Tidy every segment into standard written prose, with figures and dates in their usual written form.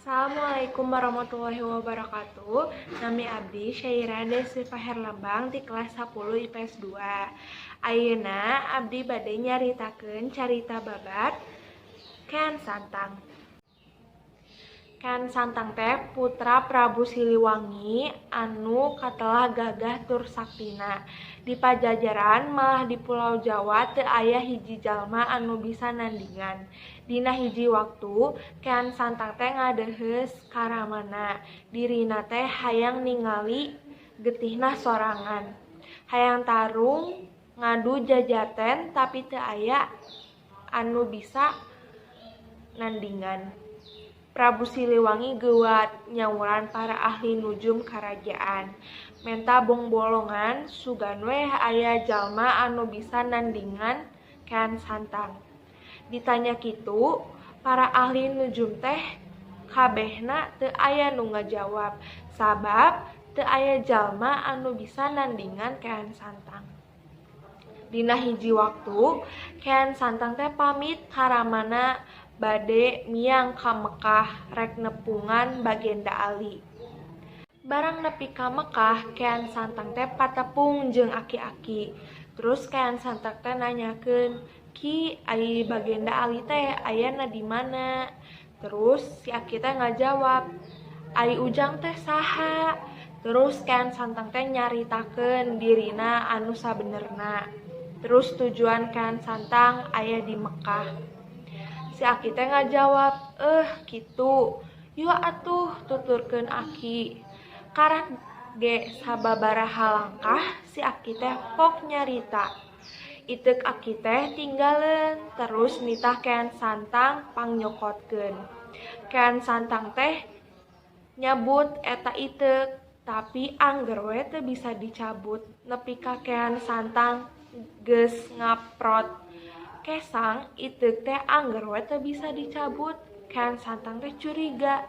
Assalamualaikum warahmatullahi wabarakatuh. Nami abdi Syaira Desiva Herlambang di kelas 10 IPS 2. Ayeuna abdi bade nyaritakeun carita babad Kean Santang. Kean Santang teh putra Prabu Siliwangi anu katelah gagah tur saktina. Di Pajajaran, malah di Pulau Jawa, teu aya hiji jalma anu bisa nandingan. Dina hiji waktu Kean Santang teh ngadeuheus ka ramana, dirina teh hayang ningali getihna sorangan. Hayang tarung ngadu jajaten, tapi teu aya anu bisa nandingan. Prabu Siliwangi geuwat nyauran para ahli nujum karajaan. Menta bongbolongan, sugan weh aya jalma anu bisa nandingan Kean Santang. Ditanya kitu, para ahli nujum teh kabehna teu aya nu ngajawab, sabab teu aya jalma anu bisa nandingan Kean Santang. Dina hiji waktu Kean Santang teh pamit ka ramana bade miang ka Mekah rek nepungan Bagenda Ali. Barang nepi ka Mekah, Kean Santang teh patepung jeung aki-aki. Terus Kean Santang teh nanyakeun, "Ki, ai Bagenda Ali teh ayana di mana?" Terus si aki teh ngajawab, "Ai Ujang teh saha?" Terus Kean Santang teh nyaritakeun dirina anu sabenerna. Terus tujuan Kean Santang aya di Mekah. Si aki teh ngajawab, "Eh, kitu. Yuk atuh tuturkeun aki." Karak ge sababaraha langkah, si aki teh pok nyarita. Iteuk aki teh tinggaleun, terus nitah Kean Santang pangnyokotkeun. Kean Santang teh nyabut eta iteuk, tapi angger we teu bisa dicabut nepi ka Kean Santang geus ngaprot kesang, iteuk teh angger we teu bisa dicabut. Kean Santang teh curiga,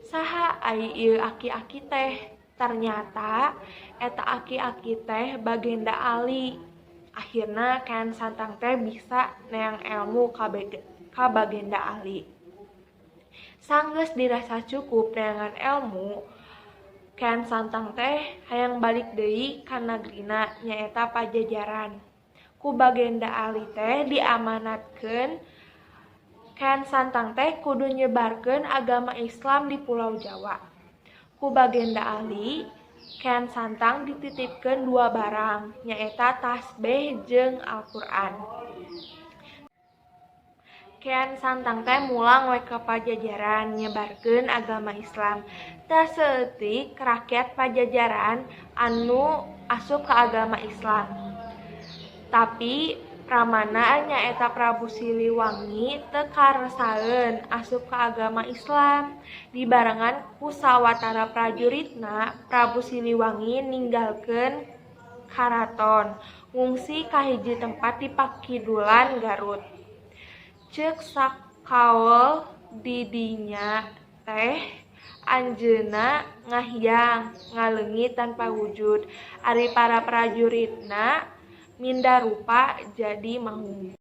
saha ai ieu aki-aki teh? Ternyata eta aki-aki teh Bagenda Ali. Akhirna Kean Santang teh bisa neang elmu ka Bagenda Ali. Sanggeus dirasa cukup neangan elmu, Kean Santang teh hayang balik deui ka nagrina, nyaeta Pajajaran. Ku Bagenda Ali teh diamanatkeun Kean Santang teh kudu nyebarkeun agama Islam di Pulau Jawa. Ku Bagenda Ali, Kean Santang dititipkeun dua barang, nyaeta tasbeh jeung Al-Qur'an. Kean Santang teh mulang we ka Pajajaran nyebarkeun agama Islam. Teu saeutik rakyat Pajajaran anu asup ka agama Islam. Tapi ramana, nyaeta Prabu Siliwangi, teu karesaeun asup ka agama Islam. Dibarengan ku sawatara prajuritna, Prabu Siliwangi ninggalkeun karaton, ngungsi ka hiji tempat di pakidulan Garut. Ceuk sakaol di dinya teh anjeunna ngahiang, ngaleungit tanpa wujud, ari para prajuritna minda rupa jadi maung.